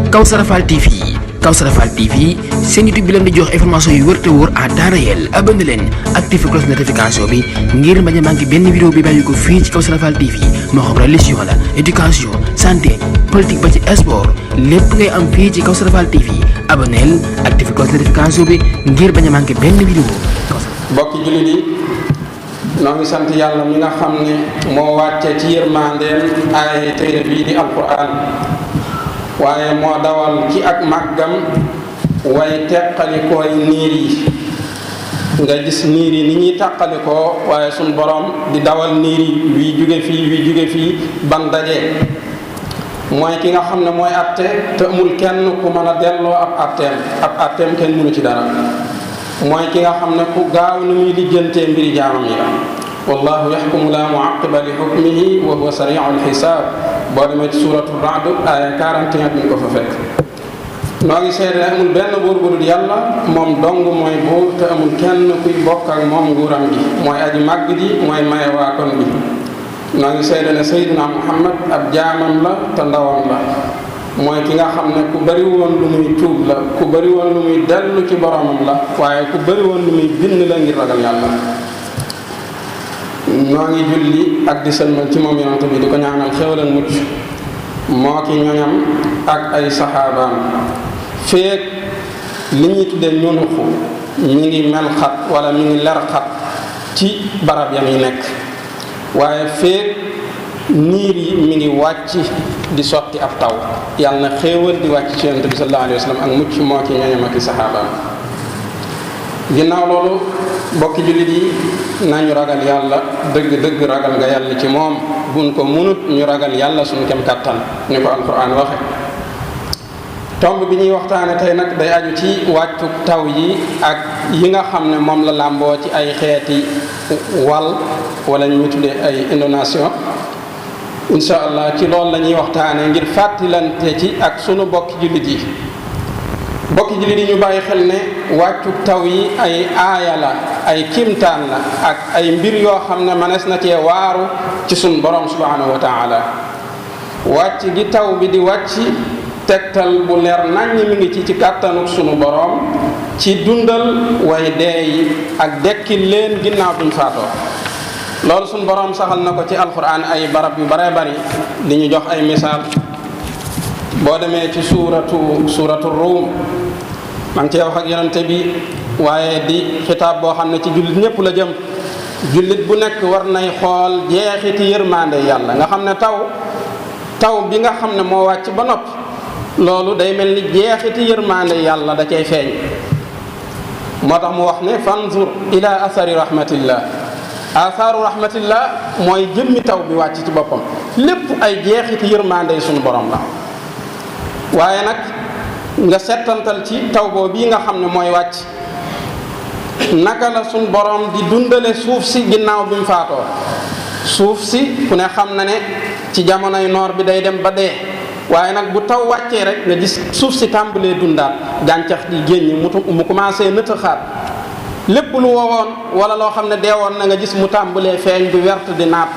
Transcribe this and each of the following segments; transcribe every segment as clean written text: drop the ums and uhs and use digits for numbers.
Kawsara Fall TV Kawsara Fall TV seen YouTube bi leen di jox information yu wër te wóor à temps réel. abonné leen activé cloche notification bi ngir bañ a manqué benn vidéo bi bàyyi ko fii ci Kawsara Fall TV moo xam religion la éducation santé politique ba ci sport lépp ngay am fii ci Kawsara Fall TV abonneel activé cloche notification bi ngir bañ a manqué benn vidéo. mbokki jullit yi noo ngi sant yàlla mi nga xam ne moo wàcce ci yërmandeem ay téere bii di alquran waaye moo dawal ci ak màggam way teqalikooy niir yi nga gis niir yi ni ñuy tàqalikoo waaye suñ borom di dawal niir yi wii jóge fii ban daje mooy ki nga xam ne mooy atte te amul kenn ku mën a delloo ab atteem kenn mënu ci dara mooy ki nga xam ne ku gaaw ni muy lijjantee mbiri jaamam yi la wallahu yaxkumu la muaqiba li xukmihi wa huwa sari'ul xisaab boo demee ci suuratu Ra'd aaya 41 bi ñu ko fa fekk. noo ngi seede ne amul benn buur bu dul yàlla moom dong mooy buur te amul kenn kuy bokk ak moom nguuram gi mooy aji màgg ji mooy maye waa kon bi noo ngi seede ne Seydina Muhammad ab jaamam la te ndawam la mooy ki nga xam ne ku bari woon lu muy tuub la ku bari woon lu muy dellu ci boromam la waaye ku bari woon lu muy bind la ngir ragal yàlla. noo ngi julli ak di sëlmal ci moom yonent bi di ko ñaanal xéwal ak mucc moo ki ñoñam ak ay saxaabaam feek li ñuy tuddee ñunuxu mi ngi mel xat wala mi ngi ler xat ci barab yam yi nekk waaye feek niir yi mi ngi wàcc di sotti ab taw yàlla na xéewal di wàcc ci yonent bi sallallahu alayhi wa sallam ak mucc moo ki ñoñam ak i saxaabaam ginnaaw loolu bokki jullit yi nañu ragal yàlla dëgg ragal nga yàlla ci moom buñ ko munut ñu ragal yàlla suñu kem kattan ni ko alquran waxe tomb bi ñuy waxtaane tey nag day aju ci wàccu taw yi ak yi nga xam ne moom la làmboo ci ay xeeti wal wala ñu tuddee ay inondation insha allah ci loolu la ñuy waxtaane ngir fàttalante ci ak sunu bokki jullit yi ñu bàyyi xel ne wàccu taw yi ay aaya la ay kimtaan la ak ay mbir yoo xam ne manees na cee waaru ci sun borom subhanahu wa taala wàcc gi taw bi di wàcc tegtal bu leer naññ mi ngi ci kàttanuk sunu borom ci dundal way dee yi ak dekkil leen ginnaaw buñ faatoo loolu sunu borom saxal na ko ci alquran ay barab yu bare bari di ñu jox ay misaal boo demee ci suuratu Ruum maa ngi cee wax ak yonente bi waaye di xitaab boo xam ne ci jullit ñëpp la jëm jullit bu nekk war nay xool jeexiti yërmande yàlla nga xam ne taw bi nga xam ne moo wàcc ba noppi loolu day mel ni jeexiti yërmande yàlla da cay feeñ moo tax mu wax ne fanzur ila athari rahmatillah athaaru rahmatillah mooy jëmmi taw bi wàcc ci boppam lépp ay jeexiti yërmande yi sunu borom la waaye nag nga settantal ci taw boobu bii nga xam ne mooy wàcc naka la suñ borom di dundale suuf si ginnaaw bi mu faatoo suuf si ku ne xam na ne ci jamonoy noor bi day dem ba dee waaye nag bu taw wàccee rek nga gis suuf si tàmbalee dundaat gàncax gi génn mu commencé nëtëxaat lépp lu wowoon wala loo xam ne deewoon na nga gis mu tàmbalee feeñ di wert di naat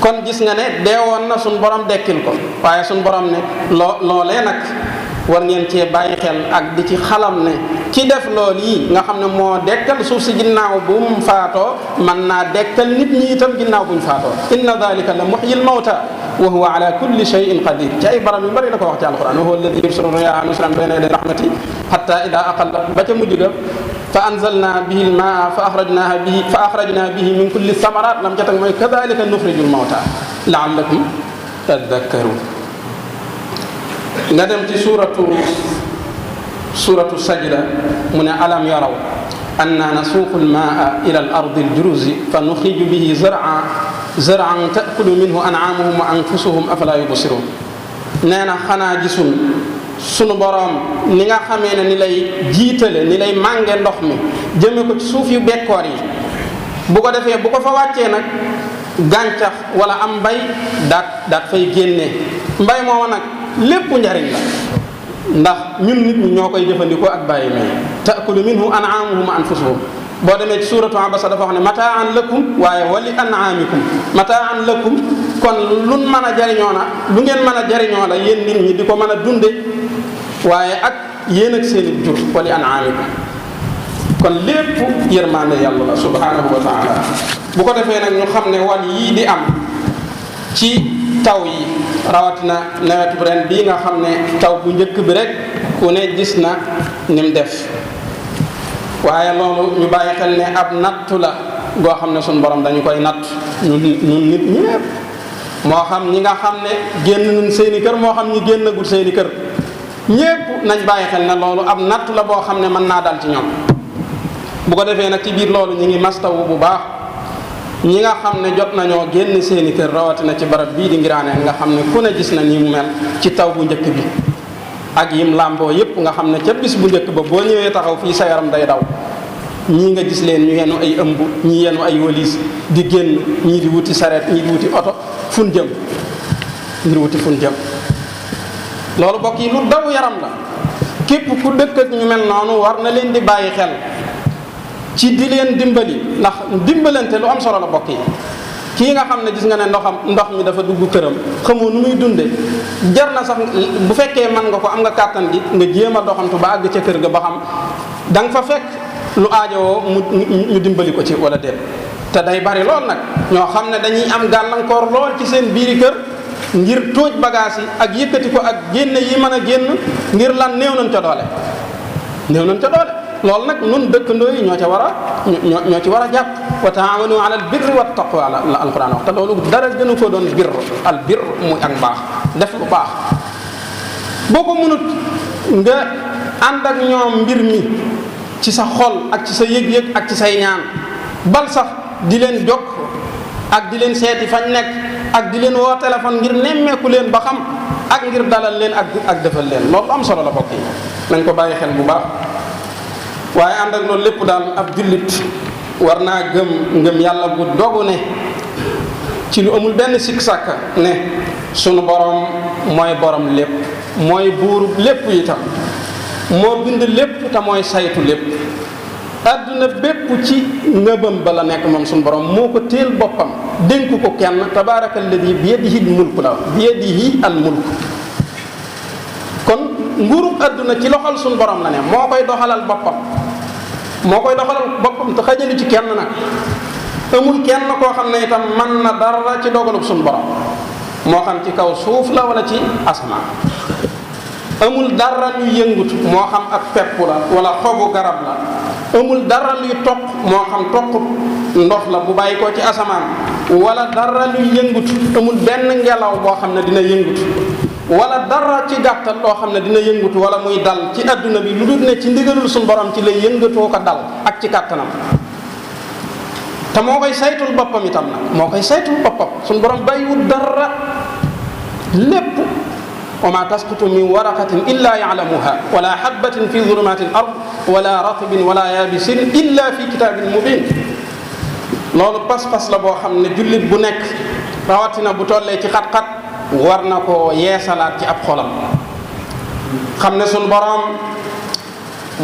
kon gis nga ne deewoon na suñ borom dekkil ko waaye suñ borom ne loolee nag war ngeen cee bàyyi xel ak di ci xalam ne ci def lool yi nga xam ne moo dekkal suuf si ginnaaw bu mu faatoo mën naa dekkal nit ñi itam ginnaaw buñ faatoo inna dalika la muhyil mawta wa huwa ala kulli shay'in qadir ci ay barab yu bari la ko wax ci alquran wa huwa alladi yursilu riyaha nusran bayna yaday rahmati hatta ida aqalla ba ca mujj ga fa anzalna bihi almaa fa axrajna bihi min kulli samarat lam ca tag mooy kadalika nuxrijul mawta laallakum tadakkarun nga dem ci suratu sajda mu ne alam yaraw anna nasuuqu almaa ila al ardi aljuruzi fa nuxriju bihi zar'an ta'kulu minhu an'amuhum wa anfusuhum afala yubsirun nee na xanaa gisul sunu boroom ni nga xamee ne ni lay jiitale ni lay mànge ndox mi jëme ko ci suuf yu bekkoor yi bu ko defee bu ko fa wàccee nag gàncax wala am mbay daat fay génnee mbay mooma nag lépp njariñ la ndax ñun nit ñi ñoo koy jëfandikoo ak bàyyi may ta'kulu minhu an'amuhum wa anfusuhum boo demee ci suuratu Abasa dafa wax ne mataan lakum waaye wali an'amikum mataan lakum kon luñ mën a jariñoo na lu ngeen mën a jariñoo la yéen nit ñi di ko mën a dunde waaye ak yéen ak seeni jur wali an'aamikum kon lépp yërmande yàlla la subhanahu wa taala. bu ko defee nag ñu xam ne wal yii di am ci taw yi rawatina nawetu ren bii nga xam ne taw bu njëkk bi rek ku ne gis na ni mu def waaye loolu ñu bàyyi xel ne ab nattu la goo xam ne suñu borom dañu koy natt ñun nit ñépp moo xam ñi nga xam ne génn nañ seeni kër moo xam ñi génnagul seeni kër ñépp nañ bàyyi xel ne loolu ab nattu la boo xam ne mën naa dal ci ñoom. bu ko defee nag ci biir loolu ñu ngi mastawu bu baax ñi nga xam ne jot nañoo génn seeni kër rawatina ci barab bii di Ngiraaneen nga xam ne ku ne gis na nii mu mel ci taw bu njëkk bi ak yim làmboo yépp nga xam ne ca bis bu njëkk ba boo ñëwee taxaw fii sa yaram day daw ñii nga gis leen ñu yenu ay ëmb ñii yenu ay walis di génn ñii di wuti sareet ñii di wuti oto fun jëm ngir wuti fun jëm loolu bokk yi lu daw yaram la képp ku dëkk ak ñu mel noonu war na leen di bàyyi xel ci di leen dimbali ndax dimbalante lu am solo la bokk yi kii nga xam ne gis nga ne ndox mi dafa dugg këram xamoo nu muy dunde jar na sax bu fekkee mën nga ko am nga kàttan gi nga jéem a doxantu ba àgg ca kër ga ba xam da nga fa fekk lu aajowoo ñu dimbali ko ci wala déet. te day bari lool nag ñoo xam ne dañuy am gàllankoor lool ci seen biiri kër ngir tóoj bagage yi ak yëkkati ko ak génne yi mën a génn ngir lan néew nañ ca doole loolu nag nun dëkkandoo yi ñoo ci war a jàpp wa taawanu ala al birri wa taqwa la alquran wax te loolu dara gënu ko doon birr al birr muy ak mbaax def lu baax boo ko mënut nga ànd ak ñoom mbir mi ci sa xol ak ci sa yëg-yëg ak ci say ñaan bal sax di leen jokk ak di leen seeti fañ nekk ak di leen woo téléphone ngir nemmeeku leen ba xam ak ngir dalal leen ak defal leen loolu am solo la bokk yi nañ ko bàyyi xel bu baax. waaye ànd ak loolu lépp daal ab jullit war naa ngëm yàlla bu dogu ne ci lu amul benn sikk sàkka ne sunu borom mooy borom lépp mooy buuru lépp itam moo bind lépp te mooy saytu lépp adduna bépp ci ngëbam ba la nekk moom sunu borom moo ko téel boppam dénk ko kenn tabaaraka alladi bi yadihi al mulku la bi yadihi al mulk kon nguurub adduna ci loxol sunu borom la ne moo koy doxalal boppam te xajalu ci kenn nag amul kenn koo xam ne itam mën na dara ci dogalub suñu borom moo xam ci kaw suuf la wala ci asamaan amul dara luy yëngut moo xam ak pepp la wala xobu garab la amul dara luy toq moo xam toq ndox la bu bàyyi ko ci asamaan wala dara luy yëngut amul benn ngelaw boo xam ne dina yëngut wala dara ci gàttal loo xam ne dina yëngutu wala muy dal ci adduna bi lu dul ne ci ndigalul suñu borom ci lay yëngatoo ko dal ak ci kàttanam te moo koy saytul boppam itam nag moo koy saytul boppam suñu borom bàyyiwul dara lépp wa ma tasqutu min waraqatin illa ya'lamuha wala habatin fi zulumati al ard wala ratbin wala yabisin illa fi kitabin mubin loolu pas-pas la boo xam ne jullit bu nekk rawatina bu tollee ci xat-xat war na ko yeesalaat ci ab xolam xam ne suñu borom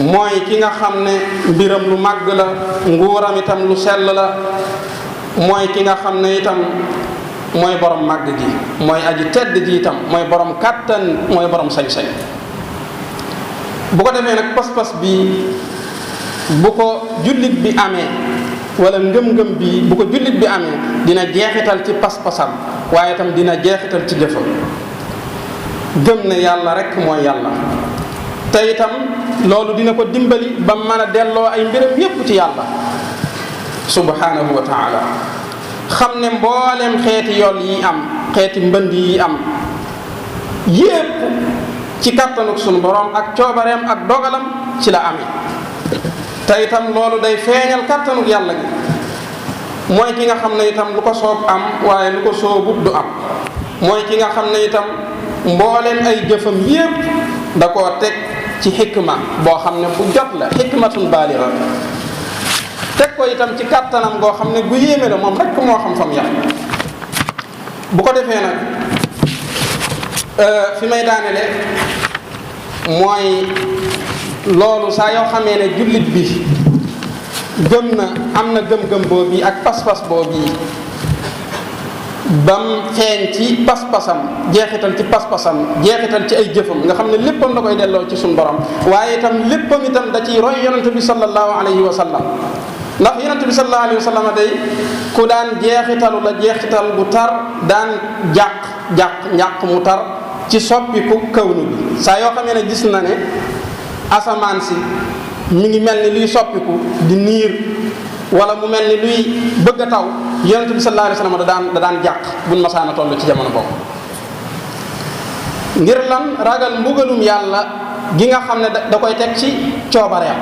mooy ki nga xam ne mbiram lu màgg la nguuram itam lu sell la mooy ki nga xam ne itam mooy borom màgg gi mooy aji tedd ji itam mooy borom kàttan mooy borom sañ-sañ bu ko defee nag pas-pas bi bu ko jullit bi amee wala ngëm-ngëm bi bu ko jullit bi amee dina jeexital ci pas-pasam waaye itam dina jeexital ci jëfam gëm ne yàlla rek mooy yàlla te itam loolu dina ko dimbali ba mën a delloo ay mbiram yépp ci yàlla subhanahu wa taala xam ne mboolem xeeti yool yi am xeeti mbënd yi am yépp ci kàttanuk sunu borom ak coobareem ak dogalam ci la amee te itam loolu day feeñal kàttanuk yàlla gi mooy ki nga xam ne itam lu ko soob am waaye lu ko soobut du am mooy ki nga xam ne itam mbooleem ay jëfam yépp da koo teg ci xikma boo xam ne bu jot la xikmatun baaliga teg ko itam ci kàttanam goo xam ne bu yéeme la moom rekk moo xam fam yàq bu ko defee nag fi may daanele mooy loolu saa yoo xamee ne jullit bi gëm na am na gëm-gëm boobu ak pas-pas boobu bam feeñ ci pas-pasam jeexital ci pas-pasam jeexital ci ay jëfam nga xam ne léppam da koy delloo ci suñu borom waaye itam léppam itam da ciy roy yonente bi sallallahu alayhi wa sallam ndax yonente bi sallallahu alayhi wa sallam day ku daan jeexitalu la jeexital bu tar daan njàq mu tar ci soppiku kawnu bi saa yoo xamee ne gis na ne asamaan si mi ngi mel ni luy soppiku di niir wala mu mel ni luy bëgg a taw yonente bi sallallahu alayhi wa sallam da daan jàq buñ masaana toll ci jamono boobu ngir lan ragal mbugalum yàlla gi nga xam ne da koy teg ci coobareem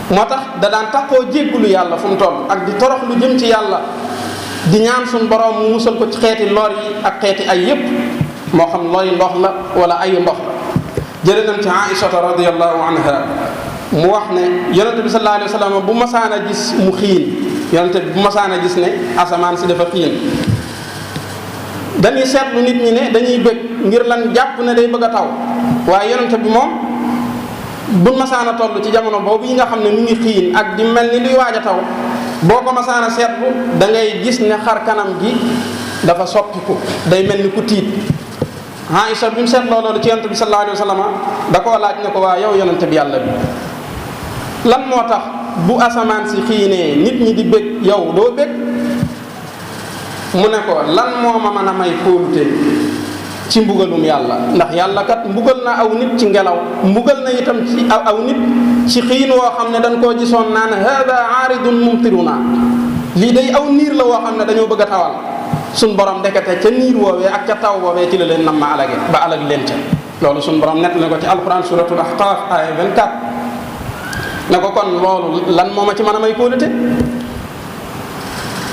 moo tax da daan taxoo jéggulu yàlla fu mu toll ak di torox lu jëm ci yàlla di ñaan suñ borom mu musal ko ci xeeti lor yi ak xeeti ay yépp moo xam lori ndox la wala ayu ndox la jële nañ ci Aïshata radiyallahu anha mu wax ne yonente bi sallallahu alayhi wa sallam bu masaan a gis mu xiin yonente bi bu masaan a gis ne asamaan si dafa xiin dañuy seetlu nit ñi ne dañuy bëgg ngir lan jàpp ne day bëgg a taw waaye yonente bi moom bu masaan a toll ci jamono boobu yi nga xam ne mu ngi xiin ak di mel ni luy waaj a taw boo ko masaan a seetlu da ngay gis ne xar kanam gi dafa soppiku day mel ni ku tiit Aïcha bi mu seetloo loolu ci yonente bi sallallahu alayhi wa sallam da koo laaj ne ko waa yow yonente bi yàlla bi lan moo tax bu asamaan si xiinee nit ñi di bëgg yow doo bëgg mu ne ko lan moo ma mën a may kóolute ci mbugalum yàlla ndax yàlla kat mbugal na aw nit ci ngelaw mbugal na itam ci aw nit ci xiin woo xam ne dañ koo gisoon naan hada aaridun mumtiruna lii day aw niir la woo xam ne dañoo bëgg a tawal suñ borom ndekete ca niir woowee ak ca taw woowee ci la leen nam ma alage ba alag leen ca loolu suñ borom nett na ko ci alquran suratul ahqaf aya 24 ne ko kon loolu lan moo ma ci mën a may kóolute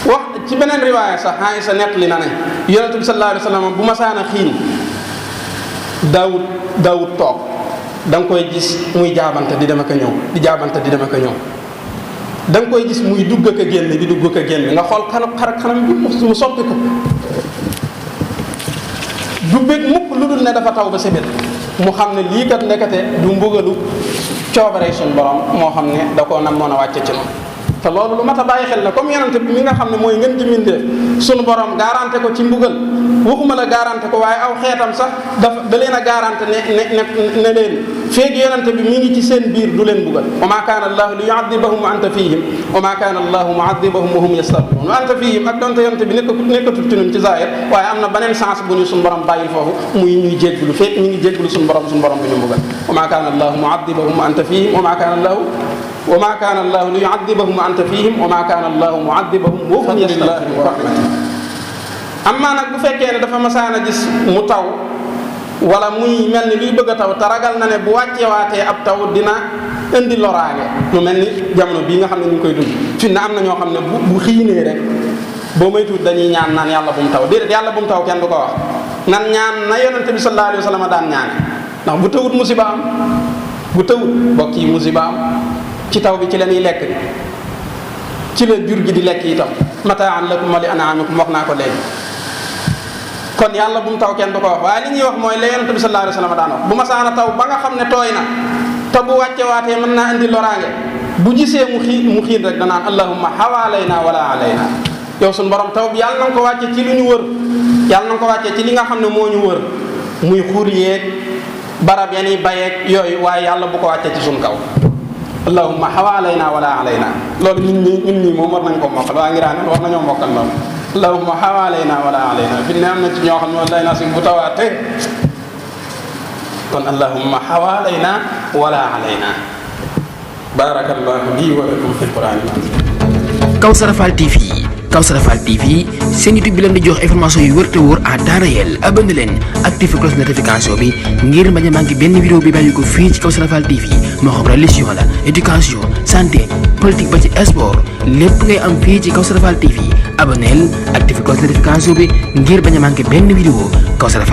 wax ci beneen riwaaya sax Aïsa nett li na ne yonente bi sallallahu alayhi wa sallam bu masaana xiin daawut toog da nga koy gis muy jaabante di dem ak a ñëw di jaabante di dem ak a ñëw da nga koy gis muy dugg ak a génn di dugg ak a génn nga xool xanam bi mu soppi ko du bëgg mukk lu dul ne dafa taw ba sebet mu xam ne lii kat ndekete du mbugalu coobare suñ borom moo xam ne da koo nam moon a wàcce ci moom te loolu lu mat a bàyyi xel ne comme yonente bi mi nga xam ne mooy ngeen jëmindee suñu borom garanté ko ci mbugal waxuma la garanté ko waaye aw xeetam sax da leen a garanté ne leen feegi yonente bi mi ngi ci seen biir du leen mbugal wa ma kaana allahu li yuadibahum wa anta fihim wa ma kaana allahu muadibahum wa hum yastaghfirun wa anta fihim ak donte yonente bi nekkatul ci ñun ci zahir waaye am na beneen sens bu ñu suñu borom bàyyi foofu muy ñuy jégglu feeg ñu ngi jégglu suñu borom bi ñu mbugal wa ma kaana allahu muadibahum wa anta fihim wa ma kaana allahu li yuadibahum wa anta fihim wa ma kaana allahu muadibahum wa hum yastaghfirun amma nag bu fekkee ne dafa masaana gis mu taw wala muy mel ni luy bëgg a taw te ragal na ne bu wàcceewaatee ab taw dina indi loraange lu mel ni jamono bii nga xam ne ñu ngi koy dund fi na am na ñoo xam ne bu xiinee rek boo may tuut dañuy ñaan naan yàlla bu mu taw déedéet yàlla bu mu taw kenn du ko wax nan ñaan na yonente bi sallallahu alayhi wa sallam daan ñaane ndax bu tawut musiba am bu tawut bokk yi musiba am ci taw bi ci la ñuy lekk ci la jur gi di lekk itam mataan lakum wa li an'amikum wax naa ko léegi kon yàlla bu mu taw kenn du ko wax waaye li ñuy wax mooy la yonente bi sallallahu alayhi wa sallam daan wax bu ma saana taw ba nga xam ne tooy na te bu wàccewaatee mën naa indi loraange bu gisee mu xiin rek danaan allahumma hawaalayna wala alayna yow suñu borom taw bi yàlla na nga ko wàcce ci li ñu wër yàlla na nga ko wàcce ci li nga xam ne moo ñu wër muy xur yeeg barab ya ni bayeeg yooyu waaye yàlla bu ko wàcce ci suñ kaw allahumma hawaalayna wala alayna loolu ñun ñii moom war nañ ko mokkal waa ngiraane war nañoo mokkal loolu allahumma hawaalayna wala alayna fi ne am na ci ñoo xam ne wallaay naa si bu tawaatee kon allahumma hawaalayna wala alayna barakallahu lii wa lakum fi alquran Kawsara Fall TV seen YouTube bi leen di jox information yu wër te wóor à temps réel abonné leen activé cloche notification bi ngir bañ a manqué benn vidéo bi bàyyi ko fii ci Kawsara Fall TV moo xam religion la éducation santé politique ba ci sport lépp ngay am fii ci Kawsara Fall TV abonneel activé cloche notification bi ngir bañ a manqué benn vidéo Kawsara Fall